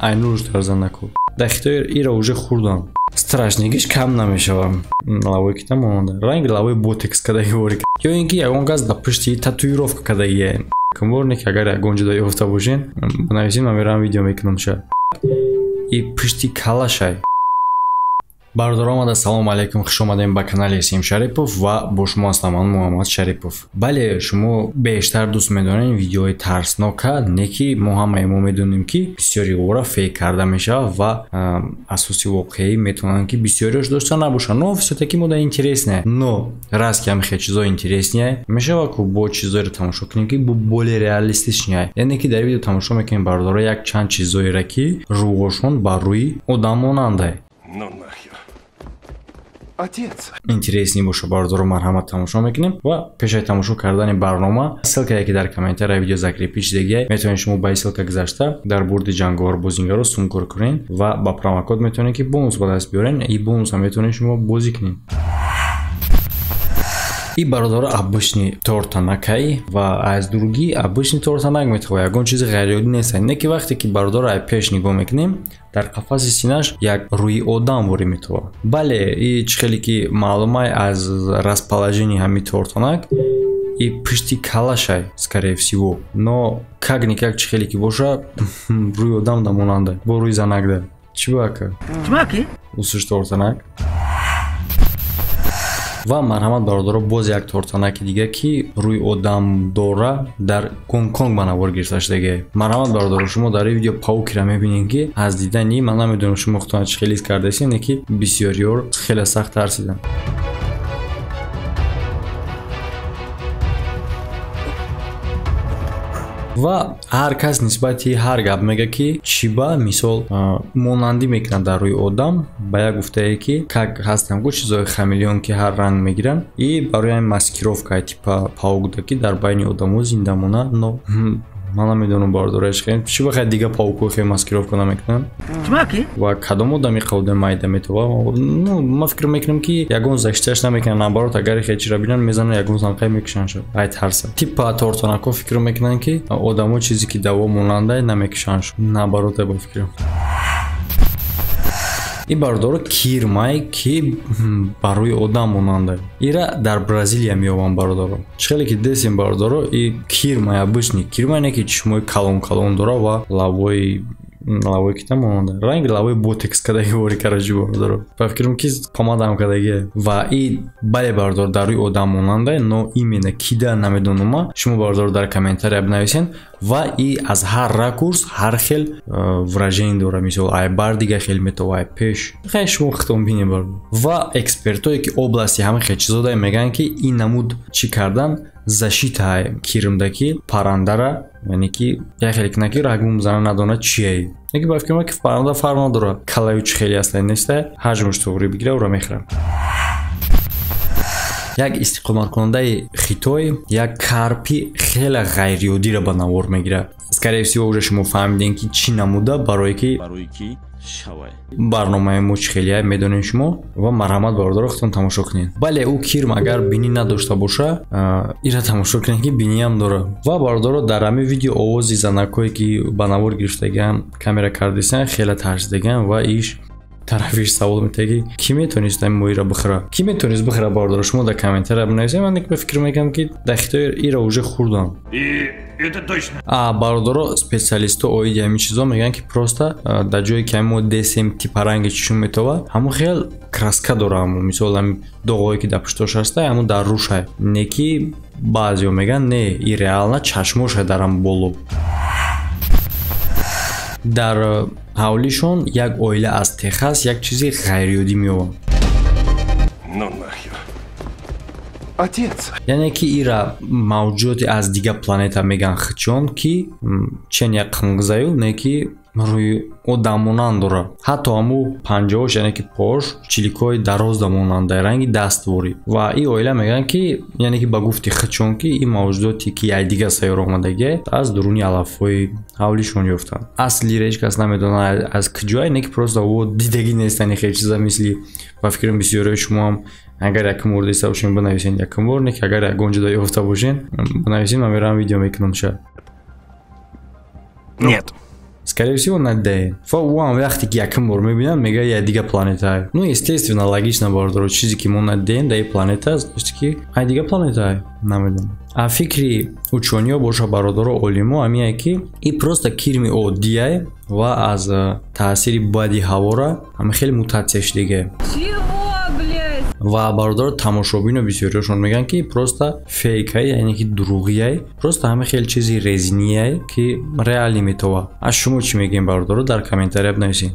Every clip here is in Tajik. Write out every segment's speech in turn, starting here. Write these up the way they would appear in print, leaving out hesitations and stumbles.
Айнурш дар занаку. Дар Хитой ира уже хӯрдам. Страшнигиш кам намешава. Лавои ки тамоманда. Ранги лавои ботекс кадаги вори. Ё ин ки ягон кас дар пушти татуировка кадагие. Кумборне ки агар ягон ҷудо ёфта бошен, бинависем, ман мерам видео мекунам ша. И пушти калашай. Бародаро омада, салому алайкум, хуш омадем ба канали Сим Шарипов ва бо шумо ҳастам ман Муҳаммад Шарипов. Бале, шумо бештар дӯст медонед видеои тарснока, не ки мо ҳамаи мо медонем, ки бисёри ора фейк карда мешавад ва асоси воқеӣ метавонанд, ки бисёриаш дошта набошанд, но всё-таки мода интересне. Но раз ки ҳамихе чизо интересне, мешавад ку бо чизоеро тамошо кунем, ки бо более реалистичне. Яъне ки дар видео тамошо мекунем, бародаро, як чанд чизоеро, ки рӯҳошон бар рӯи одам монанда. Ну нахер. Отец. Интересный боша, бародаро, марҳамат, тамошо мекунем. Ва пешаи тамошо кардани барнома ссылкае, ки дар комментария видео закрепить шудагиай, метавонед шумо ба ин ссылка гузашта дар бурди ҷанговар бозингаро сумкор кунед ва ба промокод метавонед, ки бонус ба даст биёрен. И бонусам метавонед шумо бозӣ кунед. И бародаро, обычный тортанакай ва аз другӣ обычный тортанак метавонад, ягон чизи ғайриоддӣ нест. Не ки вақте ки бародаро ай пеш нигоҳ мекунем, дар қафаси синаш як рӯи одам ворид метавонад. Бале, и чӣ хеле ки маълумай аз расположении ҳамин тортанак, и пушти калашай, скорее всего, но как никак чӣ хеле ки боша, рӯи одам да монанда бо рӯи занак да. Чӣ бака усуш тортанак. Ва марҳамат, бародаро, боз як тортанаки дига, ки рӯи одам дора, дар Гонконг ба навор гирифта шудагиа. Марҳамат, бародаро, шумо дар ин видео паукира мебинед, ки аз дидани ман намедонам, шумо худтон чӣ хеле ҳис кардаистед, не ки бисёриёр хеле сахт тарсиданд. Ва ҳар кас нисбати ҳар гап мега, ки чӣ ба мисол монандӣ мекунад дар рӯи одам, ба як гуфтае, ки как ҳастам ку чизои хамелеон, ки ҳар ранг мегиранд, и барои ҳамин маскировка типа паук, ки дар байни одамо зинда мона. Но ман намедонам, бародаро, чӣ бахай дига паукҳо хеле маскировка намекунанд ва кадом одами қавда майда метова. Ну, ман фикр мекунам, ки ягон защиташ намекунанд, наоборот, агар хеле чиро бинанд, мезананд, ягон занқай мекушанд шо ай тарса. Типа тортанакҳо фикр мекунанд, ки одамо чизе ки даво монанда намекушанд шо, наоборот, ба фикрам. Ин бародаро кирмай, ки бар рӯи одам монанда, ира дар Бразилия меёбанд. Бародаро, чӣ хеле ки десем, бародаро, и кирмай обычный кирмай, не ки чишмои калон калон дора ва лавои ки тамоманда ранги лавои ботекс кадаги вори караҷи. Бародаро, ба фикрам, ки помадам кадагие. Ва и бале, бародаро, дар рӯи одам монанда, но именно кида намедонама. Шумо, бародаро, дар комментария бинависен. Ва и аз ҳар ракурс ҳар хел выражение дора, мисол, ай бар дига хел метова, ай пеш хай шумо худтон бинед, бародаро. Ва экспертое, ки области ҳамин хел чизо дорем, мегӯянд, ки ин намуд чӣ кардан защита кирмда, ки паррандара, яъне ки як хеле кина, ки рагмум зана надонад чие. Яке ба фикрам, ки парранда фарқ надорад, калаю чӣ хеле аста неста, ҳаҷмаш туғри бигира, ӯро мехӯрад. Як истиқоматкунандаи Хитой як карпи хеле ғайриоддиро ба навор мегирад. Скорее всего, уже шумо фаҳмидем, ки чӣ намуда, барое ки барномаи мо чӣ хеле медонед шумо. Ва марҳамат, бародаро, худтон тамошо кунед. Бале, ӯ кирм агар бинӣ надошта боша, ира тамошо кунед, ки биниам дорад. Ва бародаро, дар ҳамин видео овози занакҳое, ки ба навор гирифтагиан, камера кардисанд, хеле тарсидагиан. Ва иш тарафиш савол метаҳад, ки кӣ метавонист ҳамин моҳиро бихӯра, кӣ метавонист бихӯра? Бародаро, шумо дар комментария бинависед. Ман ба фикр мекунам, ки дар Хитой ира уже хӯрдам. Это точно. А бародаро, специалистҳо оиди ҳамин чизо мегӯянд, ки просто дар ҷое ки ҳамин мо десем, типа ранги чишум метова, ҳамон хел краска дора, ҳамон мисол ҳамин доғҳое, ки дар пуштош ҳаста, ҳамон дар рӯшай. Не ки баъзеҳо мегӯянд, не, и реально чашмоша дар ҳам боло. Дар ҳавлишон як оила аз Техас як чизи ғайриоддӣ меёбанд. Ну нахер. Отец. Яъне ки ира мавҷудоти аз дигар планета меган хичон, ки чен як қинғизаю, не ки рӯи одаммонанд дорад, ҳатто ҳаму панҷаош, яъне ки пош чиликҳои дарозда монанда, ранги дастворӣ. Ва ин оила мегӯянд, ки яъне ки ба гуфти хичон, ки ин мавҷудоте, ки як дигар сайёра омадагие, аз дуруни алафҳои ҳавлишон ёфтанд. Аслиро ҳеҷ кас намедонад, аз куҷое, не ки просто о дидагӣ нестани хел чиза. Мисли ба фикрам, бисёриҳои шумо ҳам агар якум бор диста бошен, бинависен якум бор, не ки агар ягон ҷудо ёфта бошен, бинависен, ман меравам видео мекунам ша. Нет. Скорее всего, надидаед. Ва ӯ ҳам вақте ки якум бор мебинад, мегӯяд, я дига планетае. Ну, естественно, логично, бародаро, чизе ки мо надидаем дар ин планета, значит, ки ай дига планетае. Намедонам. А фикри учёный ҳо боша, бародаро, олимо ҳамияе, ки и просто кирми оддияе ва аз таъсири бади ҳавора ҳама хеле мутатсия шудагие. Ва, бародаро, тамошобино бисёриҳошон мегӯянд, ки просто фейкай, яъне ки дурӯғияй, просто ҳама хеле чизи резинияй, ки реалӣ метова. Аз шумо чӣ мегӯем, бародаро, дар комментария бинависед.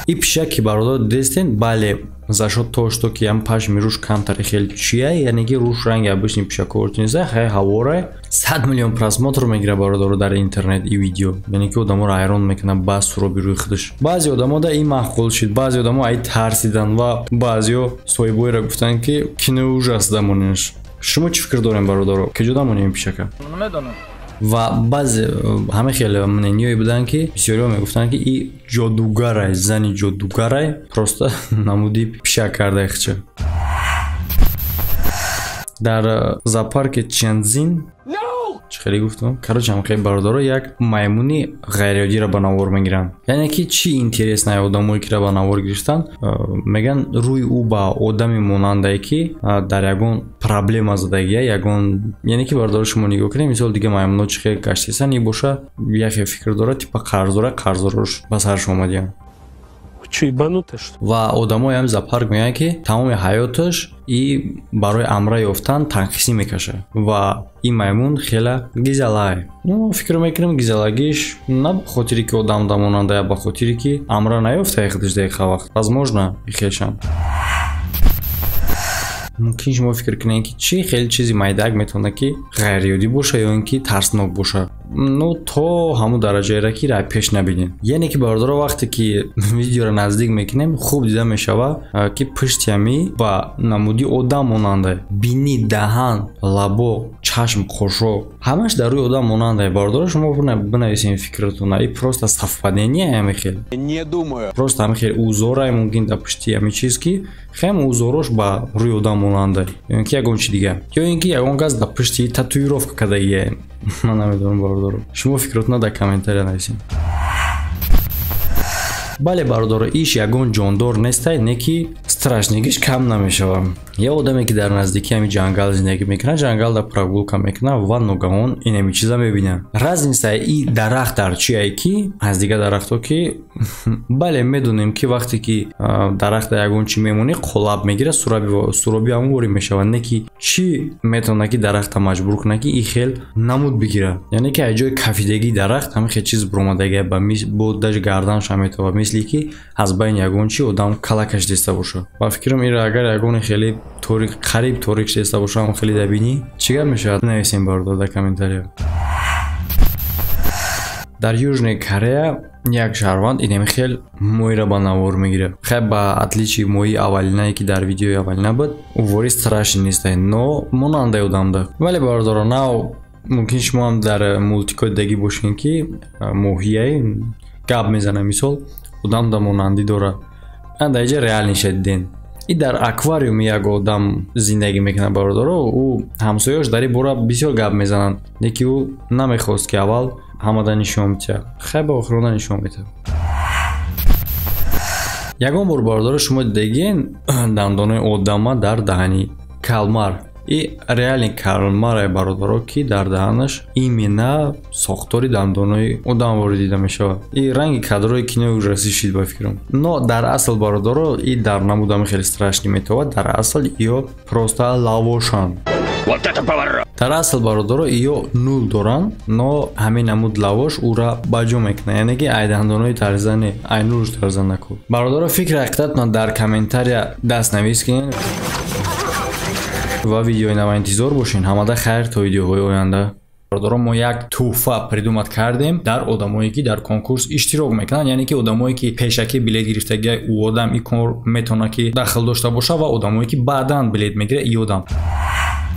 И пишак ки, бародаро, дидестен, бале, за счёт то что ки ям пашми руш камтари хеле чия, яъне ки руш ранги обычный пишако неста, хай ҳаворай 100 миллион просмотр мегира, бародаро, дар интернет и видео, яъне ки одаморо ҳайрон мекунад ба суроби рӯи худаш. Баъзе одамо да ин маъқул шид, баъзе одамо ай тарсидан ва баъзеҳо соҳибоеро гуфтанд, ки кинои ужас дамонеш. Шумо чӣ фикр дорем, бародаро, куҷо дамонем пишака? Намедонам. Ва баъзе ҳама хеле мнение ҳое буданд, ки бисёриҳо мегуфтанд, ки и ҷодугарай, зани ҷодугарай, просто намуди пишак кардай хича. Дар зоопарки Чянзин, чӣ хеле гуфтам, короче, ҳам хеле, бародаро, як маймуни ғайриоддиро ба навор мегиранд. Яъне ки чӣ интересное, одамое киро ба навор гирифтанд, мегӯянд, рӯи ӯ ба одаме монандае, ки дар ягон проблема задагия, ягон, яъне ки, бародаро, шумо нигоҳ кунед, мисол, дига маймунҳо чӣ хел гаштесан, и боша яхе фикр дорад, типа қарздора, қарздорош ба сараш омадиянд. Чё, ебанутая, что? Ва одамои ҳами зоопарк мегӯянд, ки тамоми ҳаёташ и барои амра ёфтан танқисӣ мекашад ва ин маймун хела гизалай. Ну, фикр мекунем, гизалагиш на ба хотире ки одам дамонанда, я ба хотире ки амра наёфтае худаш дақиқа вақт, возможно, хешам. Мумкин шумо фикр кунед, ки чӣ хеле чизи майдаак метавонад, ки ғайриоддӣ боша ё ин ки тарснок боша, ну, то ҳамун дараҷаеро, ки рай пеш набинем. Яъне ки, бародаро, вақте ки видеоро наздик мекунем, хуб дида мешавад, ки пушти ҳами ба намуди одам монанда: бинӣ, даҳан, лабо, чашм, қошо, ҳамаш дар рӯи одам монанда. Бародаро, шумо бинависем фикратона, и просто совпадение ҳами хел? Не думаю. Просто ҳами хел узорай мумкин дар пушти ҳами чиз, ки хем узорош ба рӯи одам монанда, ё ин ки ягон чи дига, ё ин ки ягон кас дар пушти татуировка кардагие. Ман намедонам, бародаро, шумо фикротона дар комментария нависем. Бале, бародаро, иш ягон ҷондор нестай, не ки страшный гиш кам намешавад. Як одаме, ки дар наздикии ҳами ҷангал зиндагӣ мекунад, ҷангал дар прогулка мекунад ва ногаҳон инами чиза мебинад. Разница и дарахт дар чие, ки аз дигар дарахтҳо, ки, бале, медонем, ки вақте ки дарахт дар ягон чӣ мемонӣ, қолаб мегирад, суроби ҳамон ворид мешавад, не ки чӣ метавонад, ки дарахта маҷбур кунад, ки и хел намуд бигирад? Яъне ки аз ҷои кафидагии дарахт ҳамин хел чиз буромадагия, ба бо даже гарданша метавад, мисли ки аз байни ягон чӣ одам калакаш диста бошад. Ба фикрам, ира агар ягоне хеле торик, қариб торик шиста боша, ҳам хеле дабинӣ, чӣ гап мешавад? Нависем, бародар, дар комментария. Дар Южная Корея як шаҳрванд инами хел моҳиро ба навор мегирад. Хай, ба отличие моҳии аввалинае, ки дар видеои аввалина буд, увори страшный нестай, но монандаи одамда. Вале, бародаро, нав мумкин шумо ҳам дар мультик ҳои дидагӣ бошед, ки моҳияи гап мезана, мисол, одам да монандӣ дорад. Дар инҷа реал ниша диден, и дар аквариуми як одам зиндагӣ мекунад. Бародаро, ӯ ҳамсояш дар ин бора бисёр гап мезананд, лекин ӯ намехост, ки аввал ҳамада нишон бидиҳад. Хай, ба охирона нишон медиҳад. Ягон бор, бародаро, шумо дидагиен дандонои одама дар даҳани калмар? И реальный калмаре, бародаро, ки дар даҳанаш именно сохтори дандонои одам ворид дида мешавад. И ранги кадрои кинои ужасы шид, ба фикрам. Но дар асл, бародаро, и дар намудами хеле страшный метавад. Дар асл ё просто лавошанд. Дар асл, бародаро, ё нул доранд, но ҳамин намуд лавош ӯра ба ҷо мекунад, яъне ки ай дандонои тарзане, ай нулш тарзан наку. Бародаро, фикри ҳақиқататон дар комментария дастнавис кунед ва видеои нава интизор бошед. Ҳамада хайр, то видеоҳои оянда. Бародаро, мо як тӯҳфа придумать кардем дар одамое, ки дар конкурс иштирок мекунанд, яъне ки одамое, ки пешакӣ билет гирифтагия, ӯ одам и кор метавонад, ки дахл дошта бошад, ва одамое, ки баъдан билет мегирад, и одам.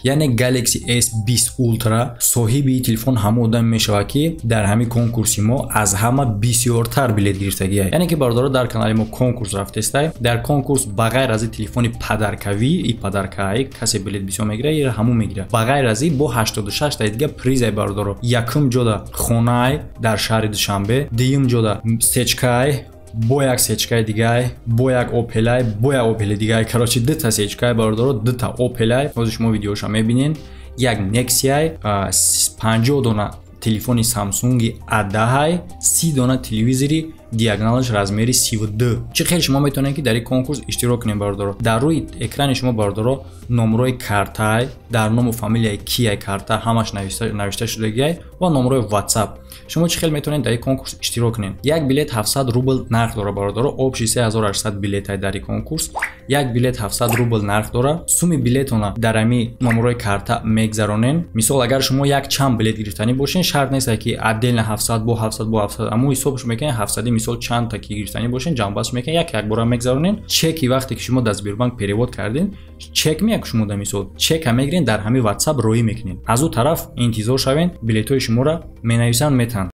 Яъне Galaxy S20 Ultra. Соҳиби телефон ҳама одам мешавад, ки дар ҳамин конкурси мо аз ҳама бисёртар билет гирифтагия. Яъне ки, бародаро, дар канали мо конкурс рафтестай. Дар конкурс ба ғайр аз телефони подаркавӣ и подаркаи, касе билет бисёр мегира, ира ҳамун мегира. Ба ғайр аз и бо 86 таи дига призай, бародаро. Якум ҷода хонаай дар шаҳри Душанбе, дуюм ҷода сечкай, бо як сечкаи дигай, бо як Опелай, бо як Опели дигай. Короче, дута сечкай, бародаро, дута Опелай, ҳозир шумо видеоша мебинен, як Нексиай, 50 дона телефони Самсунги A10, 30 дона телевизори диагоналаш размери 32. Чӣ хел шумо метавонед, ки дар ин конкурс иштирок кунед, бародаро? Дар рӯи экрани шумо, бародаро, номрои картай, дар ному фамилияи кияй карта ҳамаш навишта шудагиай ва номрои WhatsApp. Шумо чӣ хел метавонед дар ин конкурс иштирок кунед? Як билет 700 рубл нарх дора, бародаро. Общий 3800 билетай дар ин конкурс. Як билет 700 рубл нарх дора. Суми билетона дар ами номрои карта мегзаронен. Мисол, агар шумо як чанд билет гирифтанӣ бошен, шарт нест, ки отдельно 700 бо 700 бо 700, аммо ҳисобш мекунед, 700 мисол чандта ки гирифтанӣ бошен, ҷамъбаст мекунед, як якбора мегзаронен. Чеки вақте ки шумо дар Сбербанк перевод кардин, чек меяк шумо да, мисол, чека мегирен, дар ҳамин WhatsApp роӣ мекунед. Аз ӯ тараф интизор шавен, билетҳои шуморо менависанд, метаҳанд.